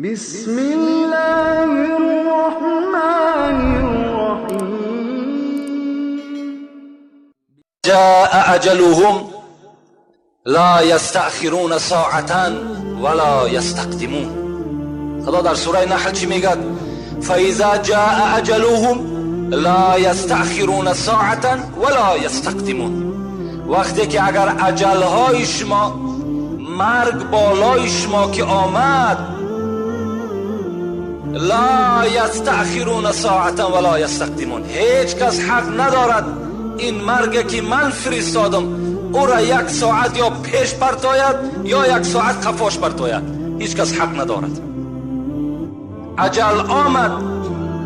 بسم الله الرحمن الرحیم. جاء اجلهم لا یستأخرون ساعة ولا یستقدمون. خدا در سوره نحل چی میگه؟ فاذا جاء اجلهم لا یستأخرون ساعة ولا یستقدمون. وقتی که اگر اجلهای شما، مرگ بالای شما که آمد، لا یستأخرون ساعة ولا یستقدمون، هیچ کس حق ندارد این مرگ که من فرستادم او را یک ساعت یا پیش پرتاید یا یک ساعت قفاش پرتاید. هیچ کس حق ندارد. اجل آمد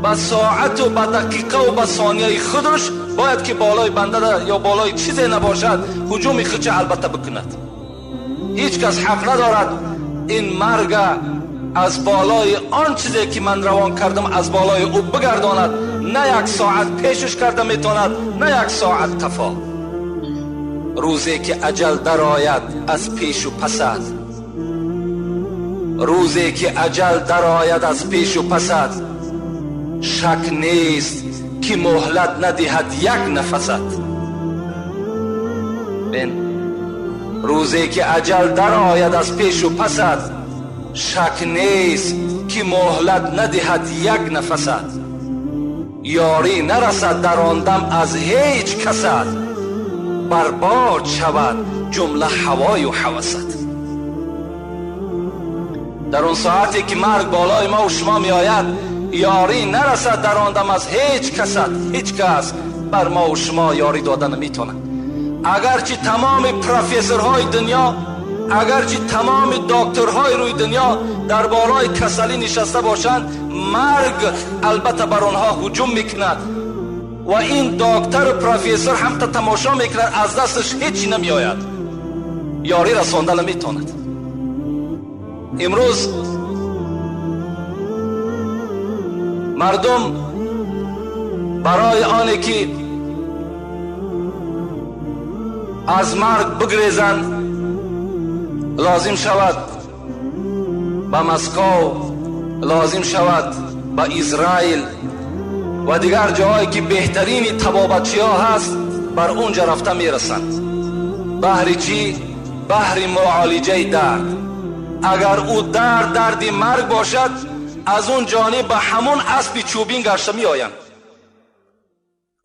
به ساعت و به دقیقه و به ثانیه خودش باید که بالای بنده یا بالای چیزی نباشد هجوم خودش البته بکند. هیچ کس حق ندارد این مرگ از بالای آن چیزی که من روان کردم از بالای او بگرداند. نه یک ساعت پیشش کرده میتواند، نه یک ساعت قفا. روزی که اجل درآید از پیش و پسد، روزی که اجل درآید از پیش و پسد، شک نیست که مهلت ندهد یک نفست. بین روزی که اجل درآید از پیش و پسد، شک نیست که مهلت ندهد یک نفست. یاری نرسد در آن دم از هیچ کست، برباد شود جمله هوای و هوست. در اون ساعتی که مرگ بالای ما و شما می آید، یاری نرسد در آن دم از هیچ کست. هیچ کس بر ما و شما یاری دادن نمیتواند. اگرچه تمام پروفسورهای دنیا، اگرچه تمام دکترهای روی دنیا در بالای کسلی نشسته باشند، مرگ البته بر آنها هجوم میکند و این دکتر و پروفسور هم تا تماشا میکند، از دستش هیچی نمیآید، یاری رسانده نمیتواند. امروز مردم برای آنی که از مرگ بگریزند لازم شود به مسکو، لازم شود به اسرائیل و دیگر جاهایی که بهترین طبابتچی ها هست، بر اونجا رفته میرسند. بهر چی؟ بهر معالجه درد. اگر او درد درد مرگ باشد، از اون جانب به همون اسب چوبین گشته می آیند.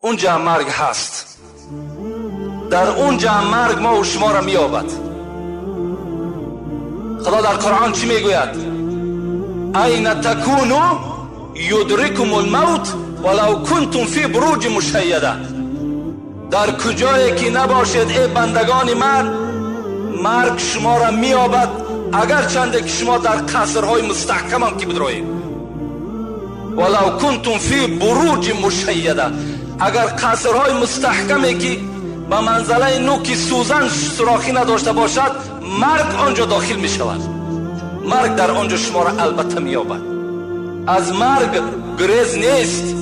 اونجا مرگ هست، در اونجا مرگ ما و شما را می یابد. خدا در قرآن چی میگوید؟ این تکونو یدرکم الموت ولو کنتم فی بروج مشیده. در کجایی که نباشید ای بندگان من، مرگ شما را مییابد، اگر چنده که شما در قصرهای مستحکم هم که بدروید. ولو کنتم فی بروج مشیده، اگر قصرهای مستحکمی که به منزله نوک سوزن سوراخی نداشته باشد، مرگ آنجا داخل می شود. مرگ در آنجا شما را البته می یابد. از مرگ گریز نیست.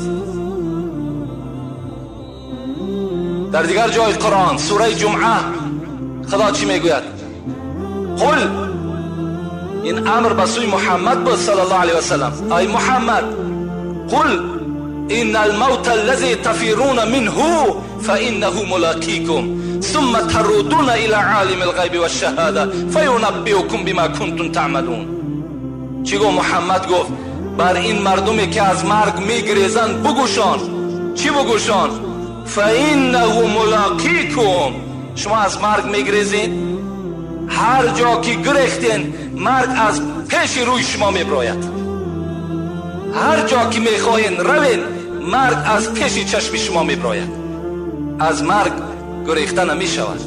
در دیگر جای قرآن سوره جمعه خدا چی میگوید؟ قل، این امر به سوی محمد بود صلی الله علیه و سلم، ای محمد قل ان الموت الذي تفرون منه فانه ملاقيكم ثم تردون الى عالم الغیب والشهاده فینبئکم بما کنتم تعملون. چی گفت محمد؟ گفت بر این مردمی که از مرگ میگریزند بگوشان. چی بگوشان؟ فانه ملاقیکم. شما از مرگ میگریزین، هر جا که گریختین مرگ از پیش روی شما میبراید. هر جا که میخواین روین، مرگ از پیش چشم شما میبراید. از مرگ گریخته نمیشود.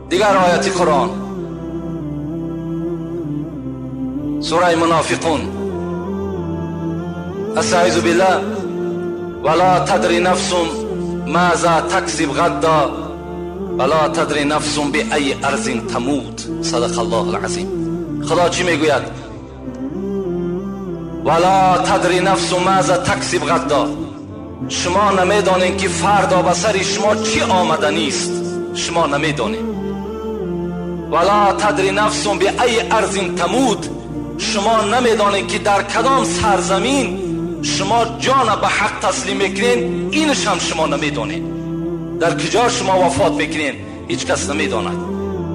دیگر آیت قرآن سوره منافقون، استعیذ بالله، ولا تدری نفس ماذا تکسب غدا ولا تدری نفس بأی ارض تموت. صدق الله العظیم. خدا چی میگوید؟ ولا تدری نفس ماذا تکسب غدا. شما نمیدانین که فردا به سر شما چی آمده نیست. شما نمیدانین. ولا تدری نفس بأی ارض تموت. شما نمیدانید که در کدام سرزمین شما جان به حق تسلیم میکنین، اینش هم شما نمیدانید. در کجا شما وفات میکنین هیچ کس نمیداند.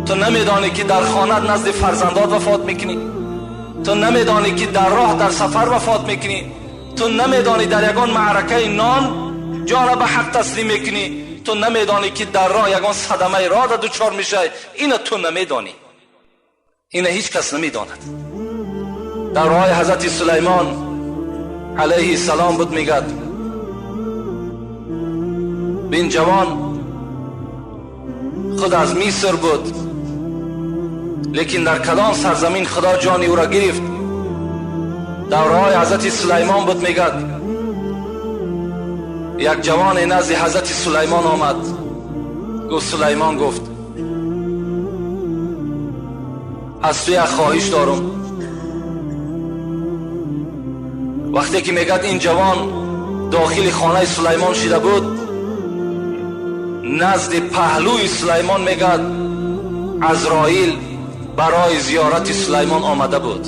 تو نمیدانی که در خانه نزد فرزندات وفات میکنی، تو نمیدانی که در راه در سفر وفات میکنی، تو نمیدانی در یگان معرکه نان جان به حق تسلیم میکنی، تو نمیدانی که در راه یگان صدمه راه دچار میشه. اینو تو نمیدانی، اینو هیچ کس نمیداند. در راه حضرت سلیمان علیه السلام بود، میگد بین جوان خود از مصر بود، لیکن در کدام سرزمین خدا جان او را گرفت. در راه حضرت سلیمان بود، میگد یک جوان نزد حضرت سلیمان آمد. گفت سلیمان گفت از تو یک خواهش دارم. وقتی که میگد این جوان داخل خانه سلیمان شده بود، نزد پهلوی سلیمان میگد عزرائیل برای زیارت سلیمان آمده بود.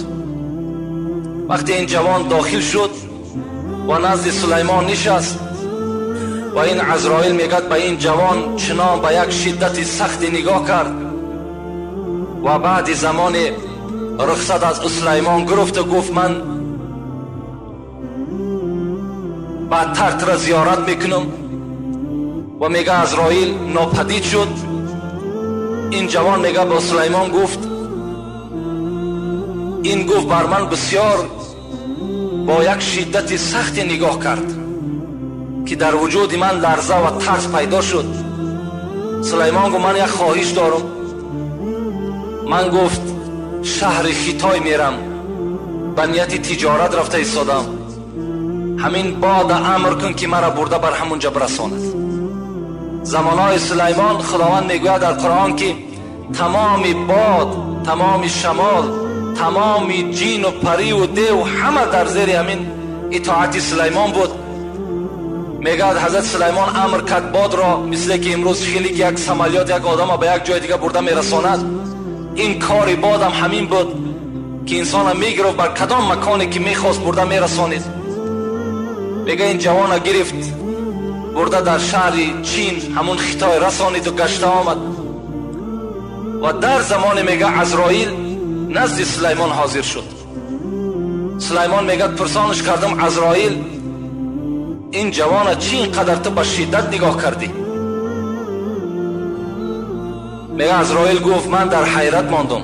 وقتی این جوان داخل شد و نزد سلیمان نشست و این عزرائیل میگد به این جوان چنان به یک شدت سخت نگاه کرد و بعد زمان رخصت از سلیمان گرفت و گفت من بعدتر تو را زیارت میکنم. و میگه عزرائیل ناپدید شد. این جوان میگه با سلیمان گفت، این گفت بر من بسیار با یک شدت سخت نگاه کرد که در وجود من لرزه و ترس پیدا شد. سلیمان گفت من یک خواهش دارم. من گفت شهر خیتای میرم، به نیت تجارت رفته ایستادم، همین باد امر کن که مرا برده بر همونجا برساند. زمانهای سلیمان خداوند میگوید در قرآن که تمام باد، تمام شمال، تمام جین و پری و دیو همه در زیر همین اطاعت سلیمان بود. میگه حضرت سلیمان امر کرد باد را، مثل که امروز خیلی که یک سمالیات یک آدم به یک جای دیگه برده میرساند، این کار باد هم همین بود که انسان میگرفت بر کدام مکانی که میخواست برده میرسانید. میگه این جوان گرفت برده در شهر چین همون خطای رسانید و گشته آمد. و در زمان میگه عزرائیل نزد سلیمان حاضر شد. سلیمان میگه پرسانش کردم عزرائیل این جوان چی اینقدر تو با شدت نگاه کردی؟ میگه عزرائیل گفت من در حیرت ماندم،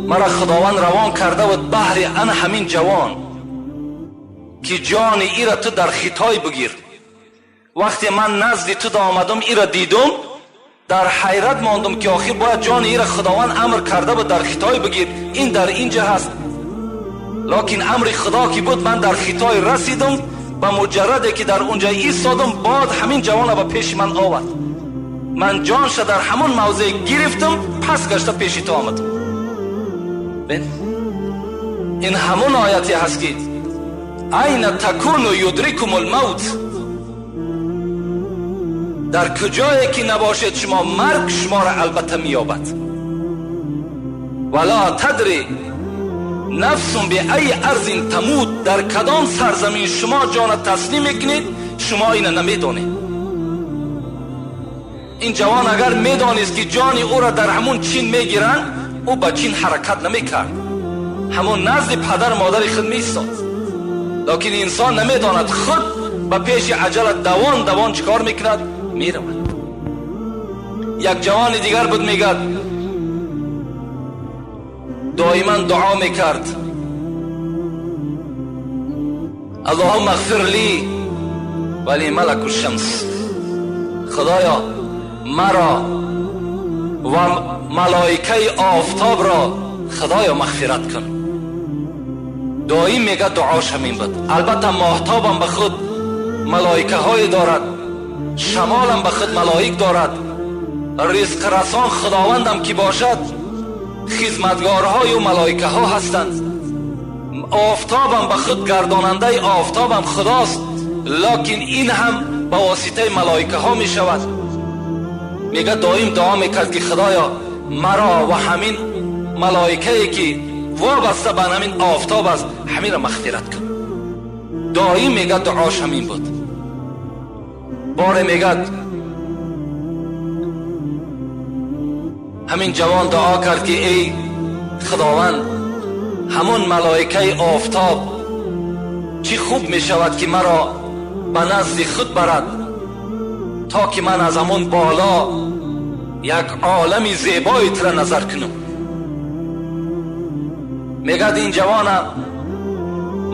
مرا خداوند روان کرده بود بهر ان همین جوان که جان ای را تو در خطای بگیر. وقتی من نزد تو آمدم ای را دیدم در حیرت ماندم که آخر باید جان ای را خداوند امر کرده بود در خطای بگیر، این در اینجا هست. لکن امر خدا که بود من در خطای رسیدم، به مجرده که در اونجا ایستادم باد همین جوان را به پیش من آورد، من جانش در همون موضع گرفتم، پس گشته پیش تو آمدم. این همون آیتی هست که این تکون یدرکم الموت، در کجایی که نباشید شما مرگ شما را البته مییابد. ولا تدری نفس به ای ارض تموت، در کدام سرزمین شما جان تسلیم میکنید شما اینو نمیدانید. این جوان اگر میدانست که جان او را در همون چین میگیرند، او به چین حرکت نمیکرد، همون نزد پدر مادر خود میایستاد. لکن انسان نمیداند، خود به پیش عجله دوان دوان چیکار میکند؟ میرود. یک جوان دیگر بود میگد دائما دعا میکرد اللهم اغفر لی ولی ملک الشمس، خدایا مرا و ملائکه آفتاب را خدایا مغفرت کن. دائم میگه دعاش همین بود. البته ماهتابم به خود ملائکه های دارد، شمالم به خود ملائک دارد، رزق رسان خداوندم که باشد خدمتگارهای و ملائکه ها هستند، آفتابم به خود گرداننده آفتابم خداست، لکن این هم به واسطه ملائکه ها می شود. میگه دائم دعا میکرد که خدایا маро ва ҳамин малоикае ки вобаста ба ҳамин офтоб аст, ҳаминро мағфират кун. Доим мегӯяд дуош ҳамин буд. Боре мегӯяд ҳамин ҷавон дуо кард ки эй Худованд, ҳамон малоикаи офтоб чӣ хуб мешавад ки маро ба назди худ барад, то ки ман аз ҳамон боло як олами зебои тура назар кунам. Мегӯяд ин ҷавона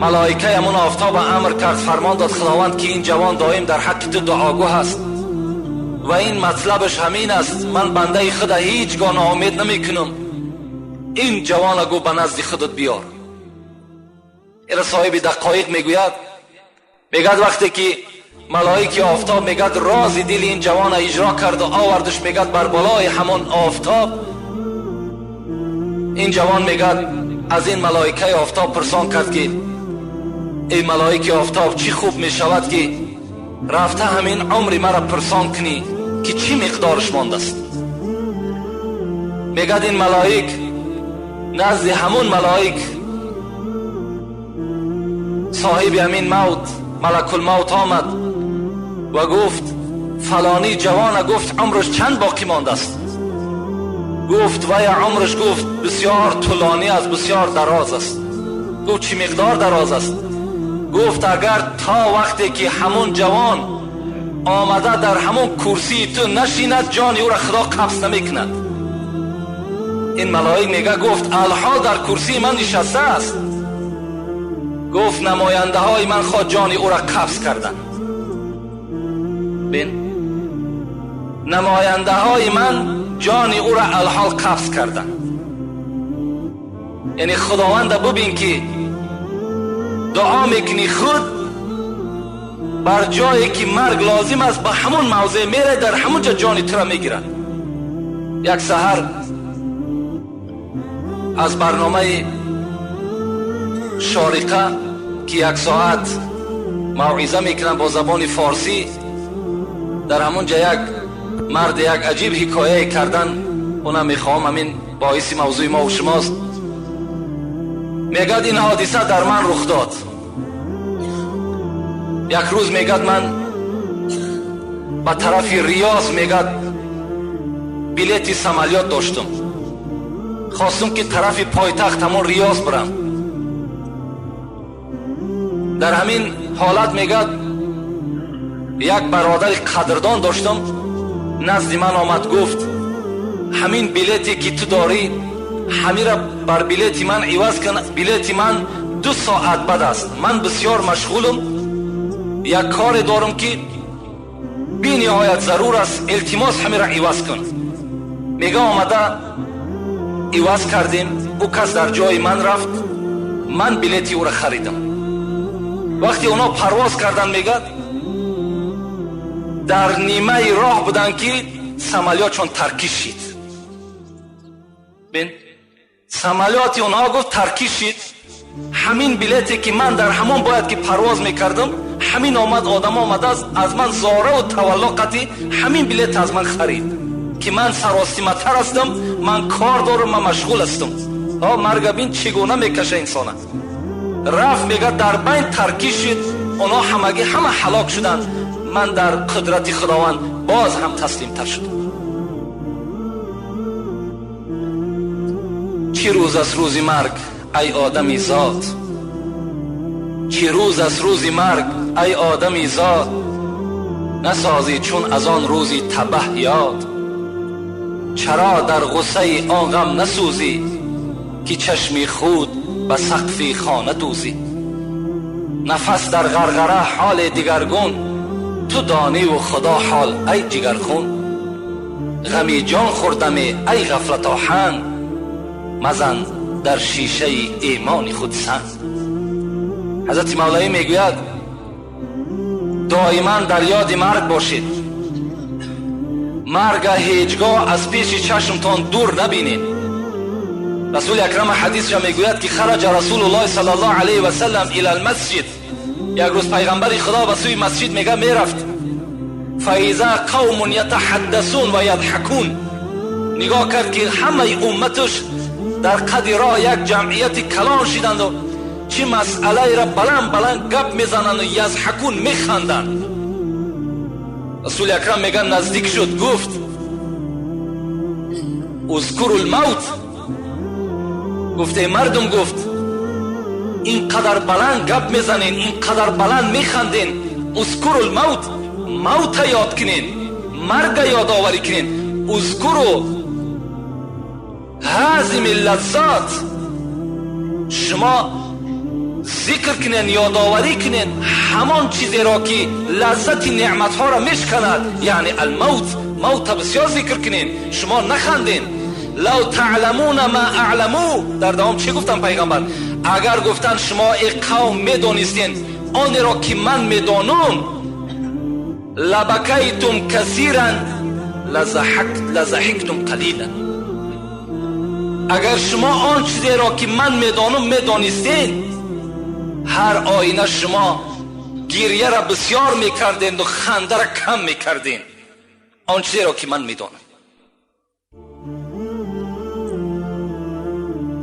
малоикаи ҳамон офтоб амр кард, фармон дод Худованд ки ин ҷавон доим дар ҳаққи ту дуогӯ ҳаст ва ин матлабаш ҳамин аст, ман бандаи худа ҳеҷ гоҳ ноумед намекунам, ин ҷавона гӯ ба назди худат биёр. Ира соҳиби дақоиқ мегӯяд, мегӯяд вақте ки малоики офтоб мегӯяд рози дили ин ҷавона иҷро карду овардаш, мегӯяд бар болои ҳамон офтоб, ин ҷавон мегӯяд аз ин малоикаи офтоб пурсон кард ки эй малоики офтоб, чӣ хуб мешавад ки рафта ҳамин умри маро пурсон кунӣ ки чӣ миқдораш мондааст. Мегӯяд ин малоик назди ҳамон малоик соҳиби ҳамин мавт, малакулмавт омад ва гуфт фалонӣ ҷавона, гуфт умраш чанд боқӣ мондааст? Гуфт вая умраш, гуфт бисёр тӯлонӣ аст, бисёр дароз аст. Гуфт чӣ миқдор дароз аст? Гуфт агар то вақте ки ҳамон ҷавон омада дар ҳамон курсии ту нашинад, ҷони ӯро Худо қабз намекунад. Ин малоик мега гуфт алҳол дар курсии ман нишаста аст. Гуфт намояндаҳои ман хоҳ ҷони ӯро қабз карданд. Бин, намояндаҳои ман ҷони ӯро алҳол қабз карданд. Яъне Худованда бубин ки дуо мекунӣ худ бар ҷое ки марг лозим аст, ба ҳамон мавзеъ мерай, дар ҳамон ҷо ҷони туро мегирад. Як саҳар аз барномаи Шориқа ки як соат мавъиза мекунам бо забони форсӣ, дар ҳамон ҷа як мард як аҷиб ҳикояе кардан, онам мехоҳам ҳамин боиси мавзӯи мо ва шумост. Мегӯяд ин ҳодиса дар ман рух дод. Як рӯз мегӯяд ман ба тарафи Риёз мегӯяд билети самолёт доштам, хостум ки тарафи пойтахт ҳамон Риёз бирам. Дар ҳамин ҳолат мегӯяд як бародари қадрдон доштам, назди ман омад, гуфт ҳамин билете ки ту дорӣ ҳамира бар билети ман иваз кун, билети ман 2 соат баъд аст, ман бисёр машғулам, як коре дорам ки бениҳоят зарур аст, илтимос ҳамира иваз кун. Мега омада иваз кардем, ӯ кас дар ҷои ман рафт, ман билети ӯро харидам. Вақте онҳо парвоз карданд, мегӯяд дар нимаи роҳ буданд ки самолётшон таркиш шид. Бин, самолёти онҳо гуфт таркиш шид, ҳамин билете ки ман дар ҳамон бояд ки парвоз мекардам, ҳамин омад одам омадааст аз ман зораву тавалло қатӣ ҳамин билет аз ман харид ки ман саросиматар ҳастам, ман кор дорам, ман машғул ҳастам. Марга бин чӣ гуна мекаша инсона. Рафт мегӯяд дар байн таркиш шид, онҳо ҳамагӣ ҳама ҳалок шуданд, ман дар қудрати Худованд боз ҳам таслимтар шудам. Чӣ рӯз аст рӯзи марг ай одами зод, чӣ рӯз аст рӯзи марг ай одами зод, насозӣ чун аз он рӯзи табаҳ ёд. Чаро дар ғуссаи он ғам насӯзӣ ки чашми худ ба сақфи хона дӯзӣ. Нафас дар ғарғара ҳоли дигаргун, ту дониву Худо ҳол ай ҷигархун. Ғами ҷон хӯрдаме ай ғафлатоҳанг, мазан дар шишаи имони худ санг. Ҳазрати Мавлавӣ мегӯяд доиман дар ёди марг бошед, марга ҳеҷгоҳ аз пеши чашмтон дур набинед. Расули акрам ҳадисша мегӯяд ки хараҷа Расулуллоҳ саллаллоҳу алайҳи васаллам илал масҷид. Як рӯз пайғамбари Худо ба сӯи масҷид мега мерафт. Фаиза қавмун ятаҳаддасун ва ядҳакун. Нигоҳ кард ки ҳамаи умматаш дар қади роҳ як ҷамъияти калон шиданду чӣ масъалаеро баланд баланд гап мезананду язҳакун механданд. Расули Акрам мегӯяд наздик шуд, гуфт узкуру лмавт. Гуфт эй мардум, гуфт ин қадар баланд гап мезанен, ин қадар баланд механден, узкуру лмавт, мавта ёд кунен, марга ёдоварӣ кунен. Узкуру ҳазими лаззат, шумо зикр кунен, ёдоварӣ кунен ҳамон чизеро ки лаззати неъматҳоро мешканад, яъне алмавт, мавта бисёр зикр кунен, шумо наханден. Лав таъламуна ма аъламу, дар давом чӣ гуфтан пайғамбар? Агар гуфтан шумо эй қавм медонистен онеро ки ман медонум, лабакайтум касиран лазаҳиктум қалилан. Агар шумо он чизеро ки ман медонум медонистен, ҳар оина шумо гирьяра бисёр мекарденду хандара кам мекарден. Он чизеро ки ман медонам.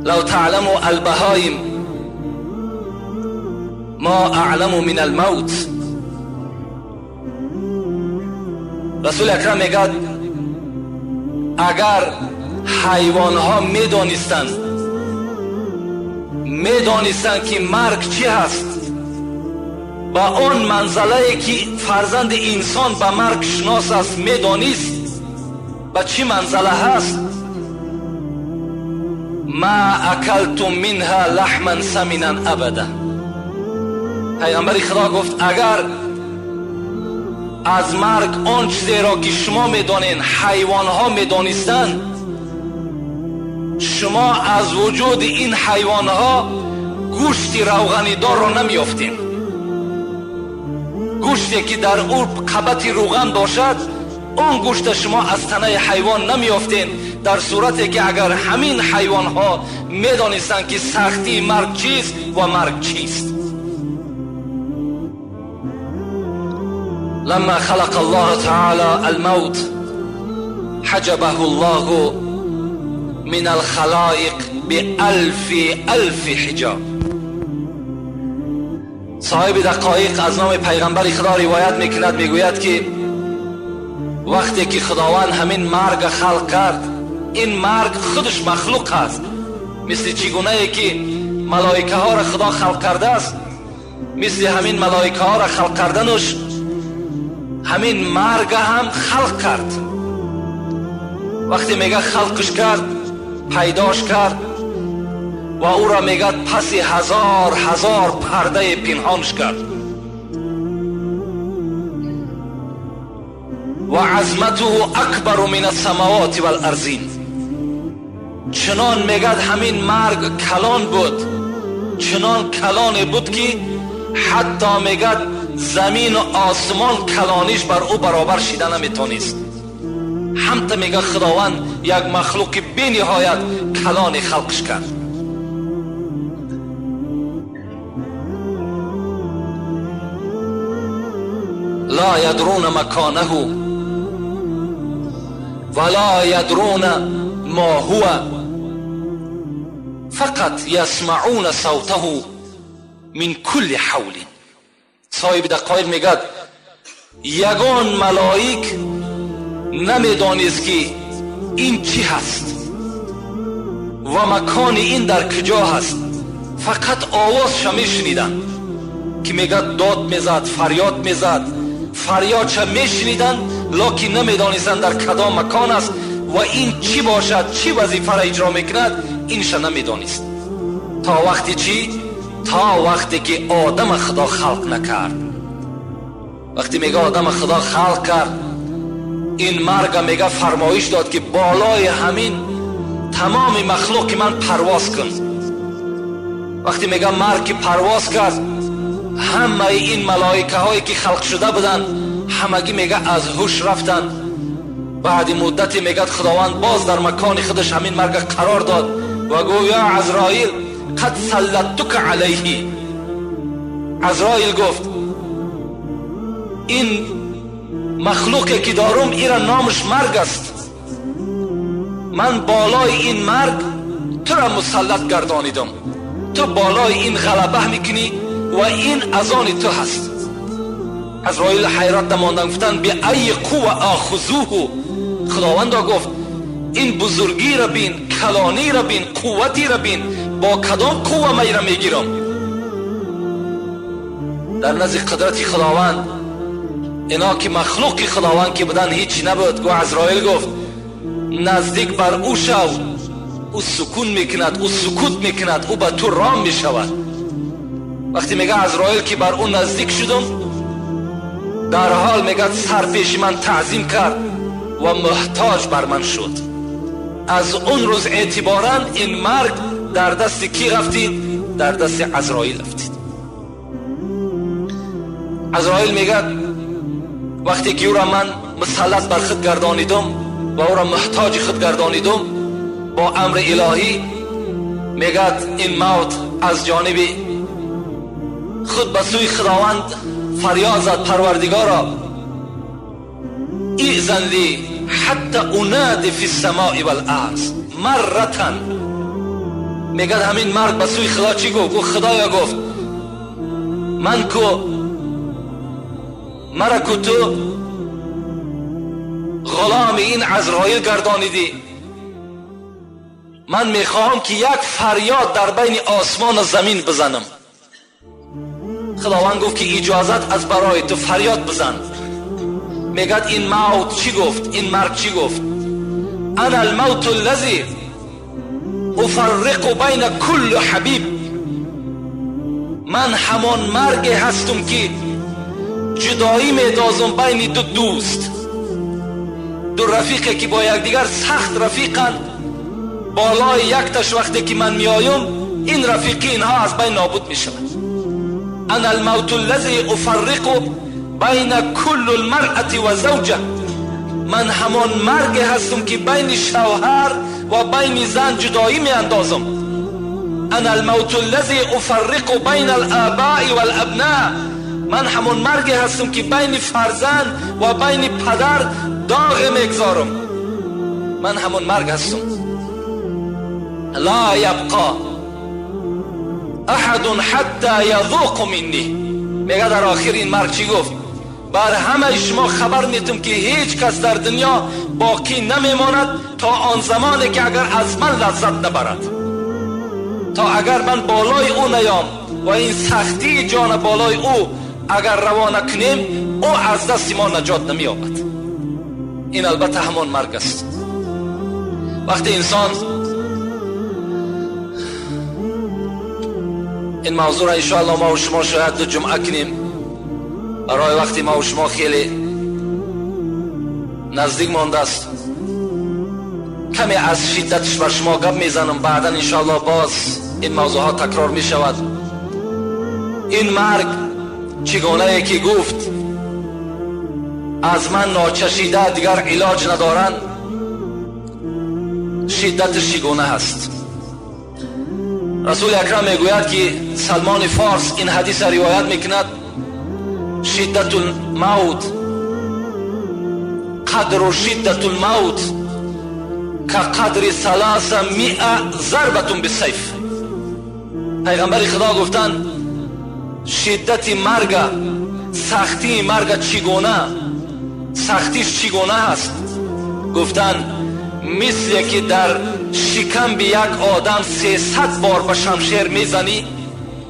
Лав таъламу албаҳоим ма аъламу мин алмавт. Расули Акрам мегӯяд агар ҳайвонҳо медонистанд ки марг чӣ ҳаст, ба он манзалае ки фарзанди инсон ба марг шинос аст медонист, ба чӣ манзала ҳаст, ма акалтум минҳа лаҳман саминан абада. Пайғамбари Худо гуфт агар аз марг он чизеро ки шумо медонед ҳайвонҳо медонистанд, шумо аз вуҷуди ин ҳайвонҳо гӯшти равғанидорро намеёфтед. Гӯште ки дар ӯ қабати рӯған бошад, он гӯшта шумо аз танаи ҳайвон намеёфтед, дар сурате ки агар ҳамин ҳайвонҳо медонистанд ки сахтии марг чист ва марг чист. لما خلق الله تعالى الموت حجبه الله من الخلائق بألف ألف حجاب. صاحب دقایق از نام پیغمبر خدا روایت میکند، میگوید که وقتی که خداوند همین مرگ خلق کرد، این مرگ خودش مخلوق است. مثل چگونه ای که ملائکه ها را خدا خلق کرده است، مثل همین ملائکه ها را خلق کردنش همین مرگ هم خلق کرد. وقتی میگه خلقش کرد، پیداش کرد و او را میگه پس هزار هزار پرده پنهانش کرد و عظمته اکبر من السماوات والارضین. چنان میگه همین مرگ کلان بود، چنان کلان بود که حتی میگه زمین و آسمان کلانیش بر او برابر شیده نمیتونست. همتا میگه خداوند یک مخلوق بی نهایت کلان خلقش کرد. لا یدرون مکانه ولا یدرون ما هو فقط یسمعون صوته من کل حول. صاحب دقایق میگد یگان ملائک نمیدانست که این چی هست و مکان این در کجا هست، فقط آوازش میشنیدن که میگد داد میزد، فریاد میزد، فریادش میشنیدن لکن نمیدانستند در کدام مکان است و این چی باشد، چی وظیفه را اجرا میکند، اینش نمیدانست. تا وقتی چی؟ تا وقتی که آدم خدا خلق نکرد. وقتی میگه آدم خدا خلق کرد، این مرگ میگه فرمایش داد که بالای همین تمام مخلوق من پرواز کن. وقتی میگه مرگ که پرواز کرد، همه این ملائکه هایی که خلق شده بودن همگی میگه از هوش رفتن. بعد مدتی میگه خداوند باز در مکان خودش همین مرگ قرار داد و گفت یا عزرائیل قد سلطتک علیه. عزرائیل گفت این مخلوقی که دارم ایرا نامش مرگ است، من بالای این مرگ تو را مسلط گردانیدم، تو بالای این غلبه میکنی و این از آن تو هست. عزرائیل حیرت ماندن، گفتن به ای قوه آخذوه. خداوندا گفت این بزرگی را بین، کلانی را بین، قوتی را بین، با کدام قوه من را میگیرم؟ در نزد قدرت خداوند اینا که مخلوق خداوند که بودن هیچی نبود. گو عزرائیل گفت نزدیک بر او شو، او سکون میکند، او سکوت میکند، او به تو رام میشود. وقتی میگه عزرائیل که بر او نزدیک شدم، در حال میگه سر پیش من تعظیم کرد و محتاج بر من شد. از اون روز اعتبارا این مرگ در دست کی رفتید؟ در دست عزرائیل رفتید. عزرائیل میگه وقتی که او را من مسلط بر خود گردانیدم و او را محتاج خود گردانیدم با امر الهی، میگه این موت از جانب خود به سوی خداوند فریاد زد، پروردگارا ایذن لی حتی انادی فی السماء والارض مرة. میگه همین مرد به سوی خدا چی گفت؟ گفت خدایا، گفت من کو مرا کو تو غلام این عزرائیل گردانیدی، من میخواهم که یک فریاد در بین آسمان و زمین بزنم. خداوند گفت که اجازت از برای تو، فریاد بزن. میگد این موت چی گفت؟ این مرگ چی گفت؟ انا الموت الذی افرق بین کل حبیب. من همان مرگ هستم که جدایی میدازم بین دو دوست، دو رفیقی که با یکدیگر سخت رفیقند. بالای یک تش وقتی که من میایم این رفیقی اینها از بین نابود میشود. انا الموت الذی افرق بین کل المرأة و زوجه. من همان مرگ هستم که بین شوهر و بین زن جدایی می اندازم. انا الموت الذی افرق بین الآباء والابناء. من همان مرگ هستم که بین فرزند و بین پدر داغ میگذارم. من همان مرگ هستم. لا یبقى احد حتی یذوق منی. میگه در آخر این مرگ چی گفت؟ بر همه شما خبر میتم که هیچ کس در دنیا باقی نمیماند تا آن زمانی که اگر از من لذت نبرد، تا اگر من بالای او نیام و این سختی جان بالای او اگر روانه کنیم، او از دست ما نجات نمییابد. این البته همان مرگ است. وقتی انسان این موضوع را انشاءالله ما و شما شاید دو جمعه کنیم، برای وقتی ما و شما خیلی نزدیک مانده است، کمی از شدتش بر شما گپ میزنم، بعدا انشاءالله باز این موضوع ها تکرار می شود. این مرگ چگونه که گفت از من ناچشیده دیگر علاج ندارند، شدتش چگونه هست؟ رسول اکرم میگوید که سلمان فارس این حدیث را روایت میکند، شدت الموت قدر شدت الموت که قدر 300 ضربة بالسیف. پیغمبر خدا گفتند شدت مرگ، سختی مرگ چگونه، سختیش چگونه هست؟ گفتند مثل که در شکم به یک آدم 300 بار به شمشیر میزنی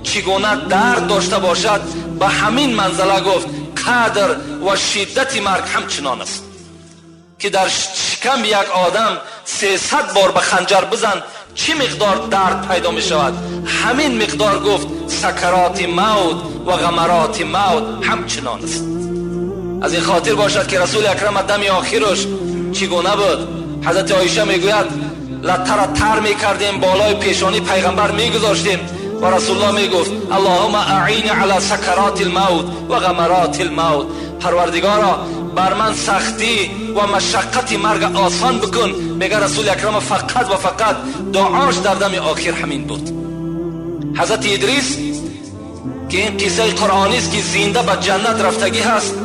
چگونه درد داشته باشد، به همین منزله گفت قدر و شدت مرگ همچنان است که در شکم یک آدم 300 بار به خنجر بزن چی مقدار درد پیدا می شود، همین مقدار گفت سکرات موت و غمرات موت همچنان است. از این خاطر باشد که رسول اکرم دم آخرش چگونه بود؟ حضرت عایشه میگوید لته را تر میکردیم، بالای پیشانی پیغمبر میگذاشتیم و رسول الله میگفت اللهم اعین علی سکرات الموت و غمرات الموت. پروردگارا بر من سختی و مشقت مرگ آسان بکن. میگه رسول اکرم فقط و فقط دعاش در دم آخر همین بود. حضرت ادریس که این قصه قرآنی است که زنده به جنت رفتگی هست،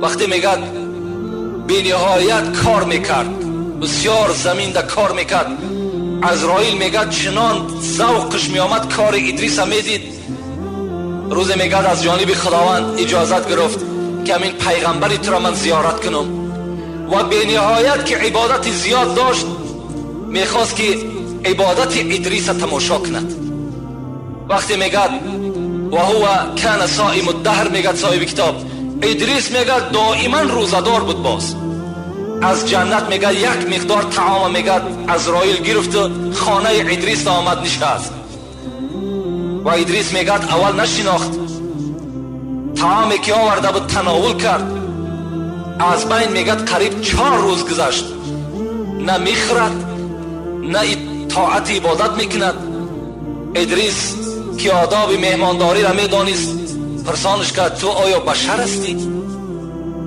وقتی میگه بی نهایت کار میکرد، بسیار زمین ده کار میکرد. عزرائیل میگه چنان ذوقش میآمد کار ادریس میدید. روز میگه از جانب خداوند اجازت گرفت که همین پیغمبری تو را من زیارت کنم. و به نهایت که عبادت زیاد داشت، میخواست که عبادت ادریس تماشا کند. وقتی میگه و هو کان صائم الدهر، میگه صاحب کتاب ادریس میگه دائما روزدار بود. باز از جنت میگه یک مقدار طعام میگه عزرائیل گرفت و خانه ادریس آمد نشست. و ادریس میگه اول نشناخت، طعامی که آورده بود تناول کرد. از بین میگه قریب 4 روز گذشت، نه میخورد نه طاعت عبادت میکند. ادریس که آداب مهمانداری را میدانست پرسانش کرد تو آیا بشر هستی؟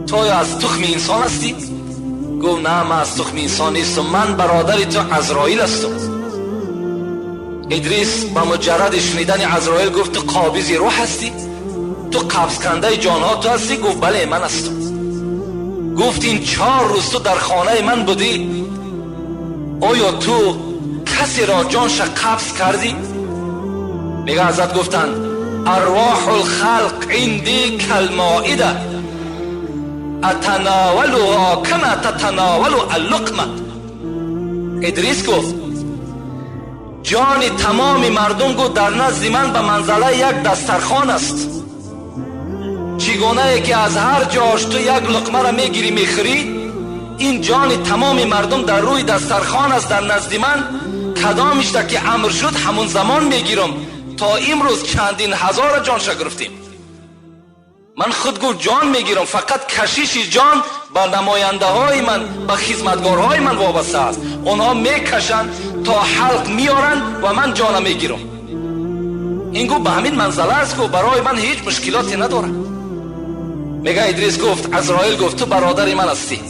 تو آیا از تخم انسان هستی؟ گفت نه، من از تخم انسان نیستم، من برادر تو عزرائیل هستم. ادریس با مجرد شنیدن عزرائیل گفت تو قابض روح هستی؟ تو قبض کنده جانها تو هستی؟ گفت بله من هستم. گفت این 4 روز تو در خانه من بودی، آیا تو کسی را جانش قبض کردی؟ میگه حضرت گفتند ارواح الخلق عندی کالمائده اتناولها کما تتناول اللقمه. ادریس گفت جان تمام مردم گفت در نزد من به منزله یک دسترخوان است. چگونه که از هر جاش تو یک لقمه را میگیری میخوری، این جان تمام مردم در روی دسترخوان است در نزد من. کدامش که امر شد همون زمان میگیرم. تا امروز چندین هزار جان گرفتیم. من خود گفت جان میگیرم، فقط کشش جان به نماینده های من، به خدمتگارهای من وابسته است. اونها میکشند تا حلق میارن و من جان میگیرم. این گفت به همین منزله است، گفت برای من هیچ مشکلاتی نداره. میگه ادریس گفت عزرائیل گفت تو برادر من هستی،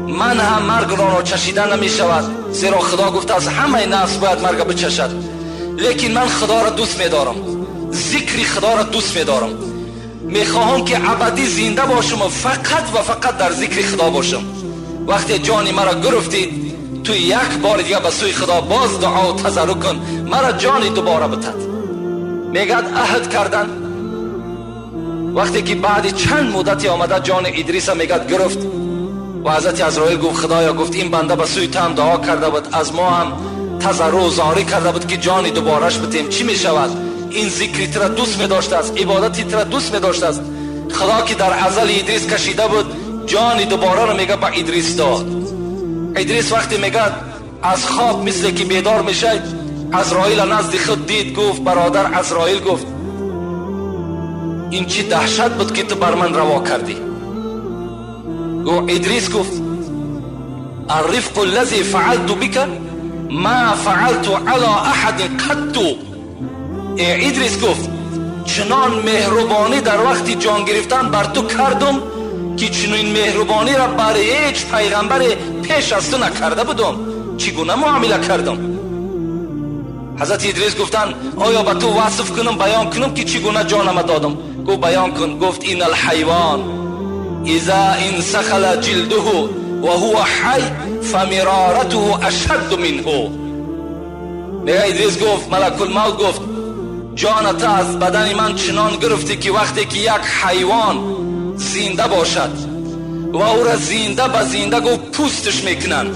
من هم مرگ را چشیدن نمیشود، زیرا خدا گفت از همه نفس باید مرگ بچشد. لیکن من خدا را دوست میدارم، ذکر خدا را دوست میدارم، میخواهم که ابدی زنده باشم و فقط و فقط در ذکر خدا باشم. وقتی جان مرا گرفتی تو یک بار دیگه به سوی خدا باز دعا و تضرع کن، مرا جان دوباره بتد. میگد عهد کردن. وقتی که بعد چند مدتی آمده جان ادریس میگد گرفت و حضرت عزرائیل گفت خدایا، گفت این بنده به سوی تو هم دعا کرده بود، از ما هم تضرع و زاری کرده بود که جان دوبارهش بتیم، چی میشود؟ این ذکری تر دوست می داشته است، عبادتی تر دوست می داشته است. خدا که در ازل ادریس کشیده بود جان دوباره رو میگه به ادریس داد. ادریس وقتی میگه از خواب مثل که بیدار میشه، عزرائیل نزد خود دید، گفت برادر عزرائیل، گفت این چی دهشت بود که تو بر من روا کردی؟ گفت ادریس گفت الرفق الذي فعلت بك ما فعلت على احد قط. ادریس گفت چنان مهربانی در وقتی جان گرفتن بر تو کردم که چنین مهربانی را بر هیچ پیغمبر پیش از تو نکرده بودم، چگونه معامله کردم؟ حضرت ادریس گفتند آیا به تو وصف کنم، بیان کنم که چگونه جانم دادم؟ گفت بیان کن. گفت این الحیوان اذا انسخل جلده و هو حی فمرارته اشد منه. میگه ادریس گفت ملک الموت گفت جانت از بدن من چنان گرفتی که وقتی که یک حیوان زنده باشد و او را زنده به زنده گفت پوستش میکنند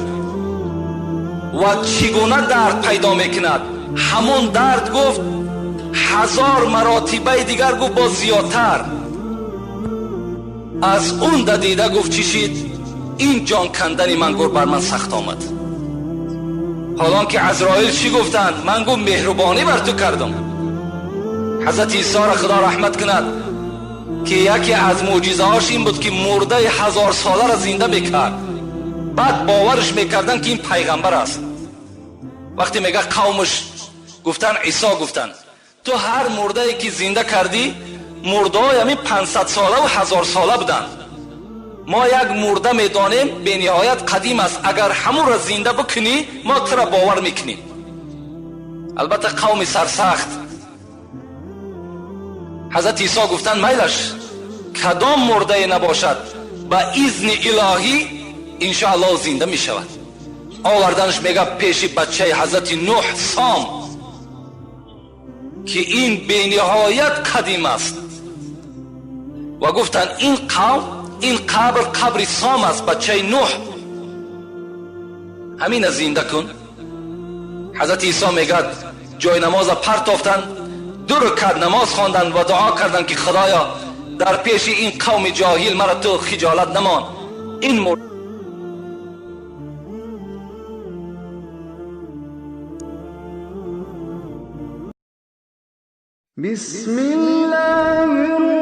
و چگونه درد پیدا میکند، همون درد گفت 1000 مراتبه دیگر گفت با زیادتر از اون دیده. گفت چی شد؟ این جان کندن من گفت بر من سخت آمد. حالا که عزرائیل چی گفتند؟ من گفت مهربانی بر تو کردم. حضرت عیسی را خدا رحمت کند که یکی از معجزه هاش این بود که مرده 1000 ساله را زنده میکرد. بعد باورش میکردن که این پیغمبر است. وقتی میگه قومش گفتن عیسی گفتن تو هر مرده ای که زنده کردی مرده های همین 500 ساله و 1000 ساله بودن، ما یک مرده میدانیم به نهایت قدیم است، اگر همون را زنده بکنی ما تو را باور میکنیم. البته قوم سرسخت. حضرت عیسی گفتن میلش کدام مرده نباشد با اذن الهی انشاءالله زنده میشود. Оварданаш мега пеши бачаи ҳазрати Нӯҳ Сом, ки ин бениҳоят қадим аст, ва гуфтанд ин қавм, ин қабр қабри Сом аст, бачаи Нӯҳ, ҳамина зинда кун. Ҳазрати Исо мегӯяд ҷои намоза партофтанд, ду ракат намоз хонданд ва дуо карданд, ки худоё, дар пеши ин қавми ҷоҳил мара ту хиҷолат намон. Ин بسم الله.